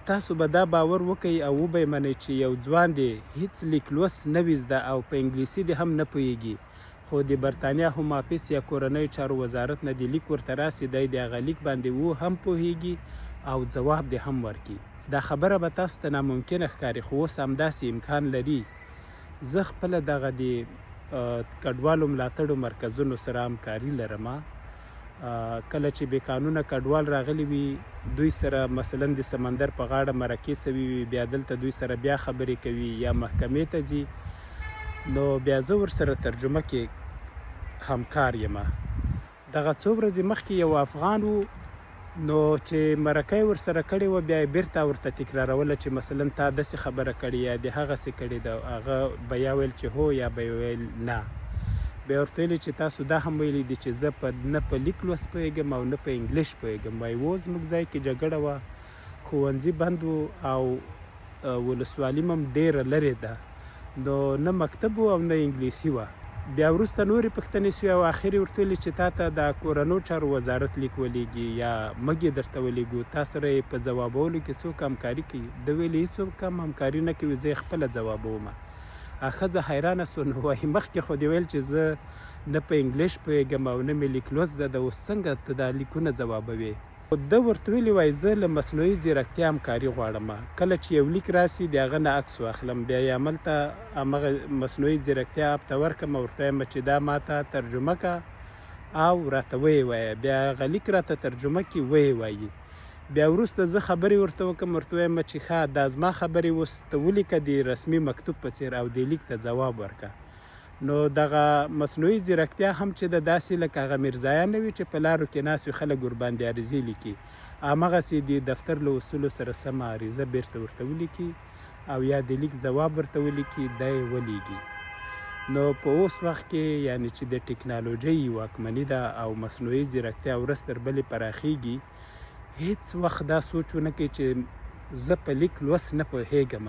تاسو به دا باور وکړئ او وبه یې منئ چې یو ځوان دې هیڅ لیک لوست نه وي زده او په انګلیسي دې هم نه پوهیږي خو د برتانیا هوم آفس یا کورنیو چارو وزارت نه دې لیک ورته راسي، دی د هغه لیک باندې و هم پوهیږي او ځواب دې هم ورکړي. دا خبره به تاسو ته ناممکنه ښکاري خو اوس همداسې امکان لري. زه خپله دغه د کډوالو ملاتړو مرکزونو سره همکاري لرم. کله چې بې قانونه کډوال راغلي وي، دوی سره مثلا د سمندر په غاړه مرکې سوي وي، بیا دلته دوی سره بیا خبرې کوي یا محکمې ته ځي، نو بیا زه ورسره ترجمه کې همکار یم. دغه څو ورځې مخکې یو افغان و، نو چې مرکه یې ورسره کړې وه، بیا یې بیرته ورته تکراروله چې مثلا تا داسې خبره کړې یا دې هغسې کړې ده. هغه به یا ویل چې هو یا به یې ویل نه. بیا ورته ویلي چې تاسو دا هم ویلي دي چې زه په نه په لیک لوست پوهېږم او نه په انګلیش پوهېږم. وایي وو زموږ ځای کې جګړه وه، ښوونځي بند وو او ولسوالي مم ډېره لرې ده، نو نه مکتب وو او نه انګلیسي وه. بیا وروسته نورې پوښتنې شوې او اخر یې ورته ویلي چې تا ته د کورنو چارو وزارت لیک ولیږي یا موږ یې درته ولیږو، تا سره یې په ځوابولو کې څوک همکاري کوي؟ ده ویلي هیڅوک هم همکاري نه کوي، زه یې خپله ځوابوم. ښځه حیرانه شوه، نو وایي مخکې خو دې ویل چې زه نه په انګلیش پوهېږم او نه مې لیک لوست زده ده، اوس څنګه ته دا لیکونه ځوابوې؟ ده ورته ویلي وای زه له مصنوعي ځیرکتیا همکاري غواړم، کله چې یو لیک راسي د هغه نه عکس واخلم، بیا یې هملته همغه مصنوعي ځیرکتیا اپ ته ورکړم او ورته وایم چې دا ماته ترجمه که او راته ویې وایه، بیا هغه لیک راته ترجمه کړي ویې وایي. بیا وروسته زه خبرې ورته وکړم، ورته وایم چې ښه دا زما خبرې اوس ته ولیکه د رسمي مکتوب په څېر او دې لیک ته ځواب ورکړه. نو دغه مصنوعي ځیرکتیا هم چې ده داسې لکه هغه میرزایان نه وي چې په لارو کې ناست وي خلک ورباندې عریضې لیکي، همغسې د دفتر له اصولو سره سمه عریضه بیرته ورته ولیکي او یا د لیک ځواب ورته ولیکي دی یې ولیږي. نو په اوس وخت کې یعنې چې د ټکنالوجۍ واکمني ده او مصنوعي ځیرکتیا ورځ تر بلې پراخیږي، هیڅ وخت دا سوچ ونه کړي چې زه په لیک لوست نه پوهیږم.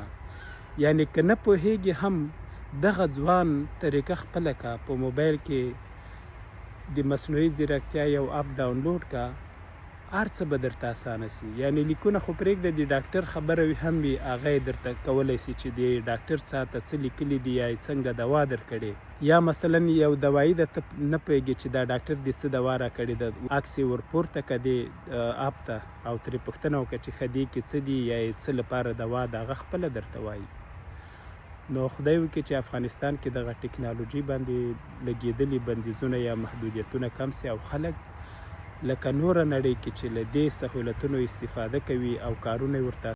یعنې که نه پوهیږي هم دغه ځوان طریقه خپله که، په موبایل کې د مصنوعي ځیرکتیا یو اپ ډاونلوډ که، هر څه به درته اسانه سي. یعنې لیکونه خو پرېږده، د ډاکټر خبره هم وي هغه یې درته کولی سي چې د ډاکټر څه ته څه لیکلي دي یا یې څنګه دوا درکړې. یا مثلا یو دوایی ده ته نه پوهیږې چې دا ډاکټر دې څه دوا راکړې ده، عکس یې ورپورته که دې اپ ته او ترې پوښتنه وکړه چې ښه دې کې څه دي یا یې څه لپاره دوا ده، هغه خپله درته وایي. نو خدای وکړي چې افغانستان کې دغه ټکنالوژي باندې لګیدلي بندیزونه یا محدودیتونه کم سي او خلک لکه نوره نړۍ کې چې له دې سهولتونو استفاده کوي او کارونه ورته